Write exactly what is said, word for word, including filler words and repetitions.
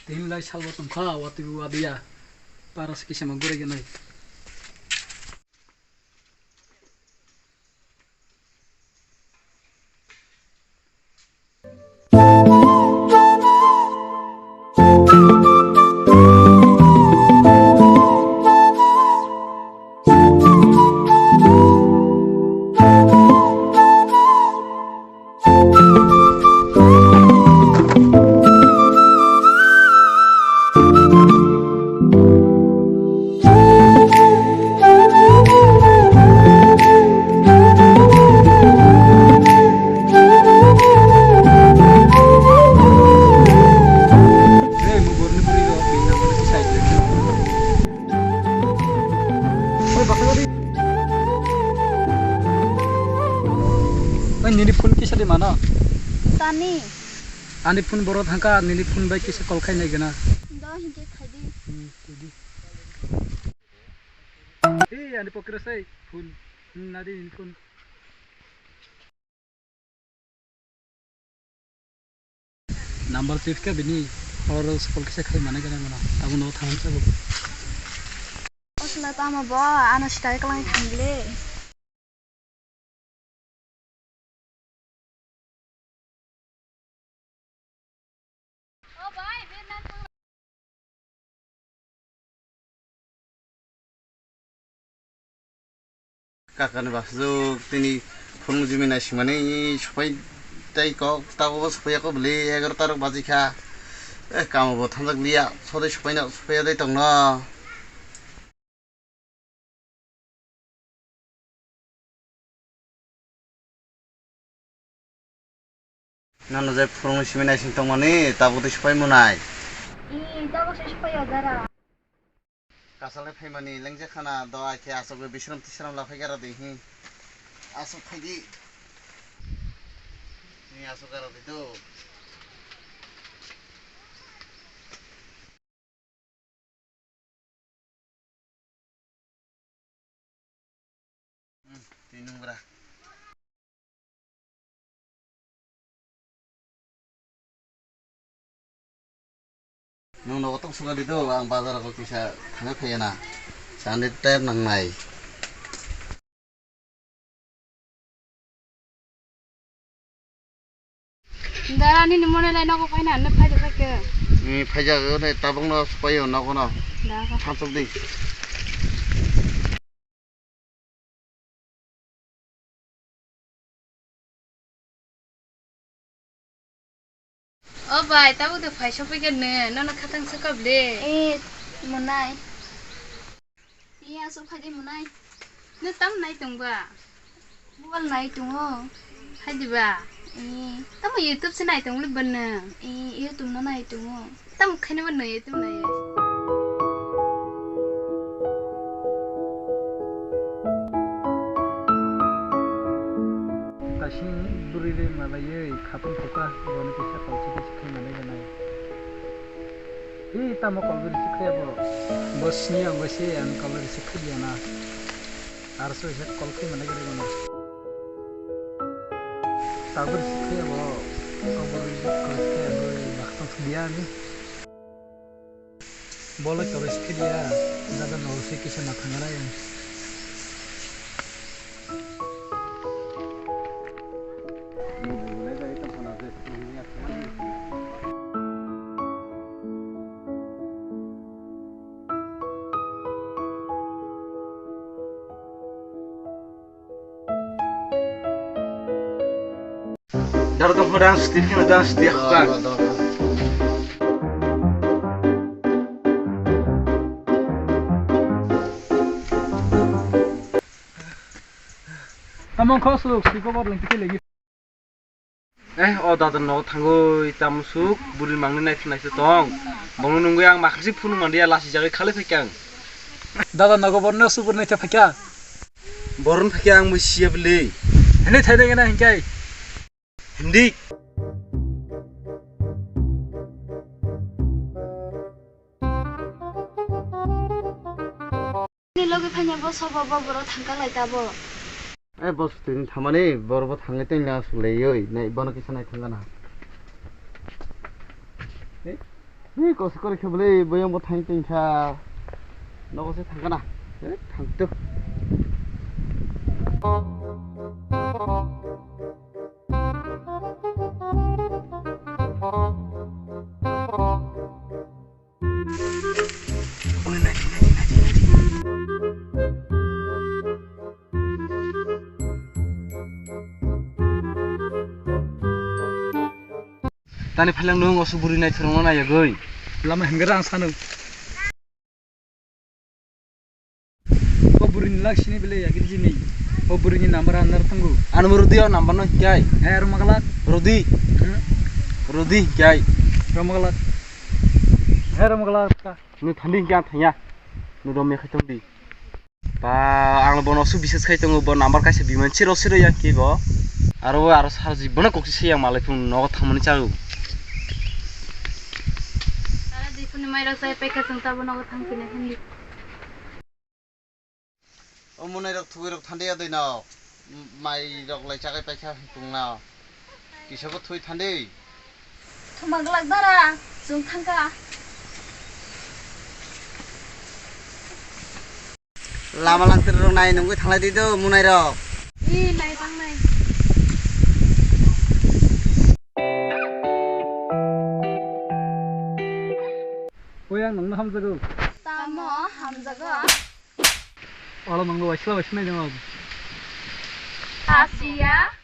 Tini lai salbo tongkha, watwi bo wadiya. Para se kisa ma gure gwnai. Oi, nini phone kisa di mano? Tani. Ani phone boro thangka, nini phone bai kisa call khai nai gana. Do hinkhe khai di. Hmm, khai di. Ei, ani pocket o sai phone. Hmm, nadi nini phone. Number tip khe bini, or call kisa khai mane gana mano. Abo no thang sabo. Osla tamo bo, ano sitai klang thangle. Kakani basuk tini phone jimi nai simani supai tai kok tago supai ko beli egarota rok baji kha. Eh, kamo bo thanjak liya sodai supai na supai dai tongno. Nono je phurungni simi naising tongmani, tabuk tei supai munai. Ee, tabuk se supai o dara. Kasalni phaimani lengje khana, do ai khe aswk bai bisram tisram la phai gara de hi. Aswk phai di. Ni aswk gara de do. Hmm, twi nungra. Nwng nogo tong suka di do, ang bazar o kisa thangwi phaiya na. Sandi ter nangnai. Dara nini mone lai nogo phaina hinwi phaidi phaikhe. Ni phaijak o ne tabuk no supai o nogo no. Da ka. Thansok di. O bai, tabuk de phai sophi khe ne, nono khatang se kap le. Eh, monai. Iya, aswk phai di monai. Nw tam nai tong ba? Mobile nai tongo. Hai di ba? Ee. Tamo YouTube se nai tong le bwno? Ee, YouTube no nai tongo. Tam khaino bwno YouTube nai. Kaising bwrwi le malaiwi khatong thoka, boni kisa tongsi kisa khaimani gwnai. Ee, tamo call receive khaiya bo? Bo sini ang bai se ang call receive khaiya na. Ar so se call khai mane gari gana. Call receive khaiya bo? Call receive khaiya bo, baksa thangya ni. Bolo call receive khaiya, dada no se kisa na thangra yang. Daro tong pho dang stir khe dang stir kha. Tamo kho suluk siko bor lengti khe legi. Eh, o dada nogo thangwi tamo suk bwrwi mangni naitha naitha tong. Bono nungwi ang makhasi phunuk manliya lasi jagwi khalai phaikha ang. Dada nogo borno subur naitha phaikha. Boron phaikha ang mui siya bwlwi. Hini thaidegena hinkai. Hindi. Ni logi phanya bo sobo bo boro thangka lai tabo. Eh, boss, tini thamani boro bo thangwi tei na sulei oi, nai bono kisa nai thangka na. Eh? Hi, kosi kori khe bwlai, boyang bo thang tong kha. Nogo se thang kana. Eh, thang tu. Tani phaileng nung osu buri nai thwrwngno nayagwi. Lama hemgera ang sanu. O buri ni lak sini bele yagir jini. O buri ni number andar thango. Anu rudi o number no hikai. Eh, Romagalak. Rudi. Hmm? Rudi hikai. Romagalak. Eh, Romagalak ta. Ni thandi hikai thanya. Nu dom ya khaitong di. Ba, ang bono su bises khai tongo, bo number kaisa biman siro siro yang ki bo. Aro, aro sarji bono kokchi se yang malai phung nogo thangmani chao. Tara di phuni mai rok sai paikha, chwng tabo nogo thang phina hindi. O monai rok thugui rok thandi ya doi no. Mai rok lai chagai paikha phung no. Kisa bo thui thandi. Thuma glak dara, chwng thangka. Lama langtir rok nai nungwi thanglai di do, munai rok. I nai tangnai. Oi, ang nungno hamjago. Tamo hamjago. Wala nungno waisla waisla nai nung. Asiya.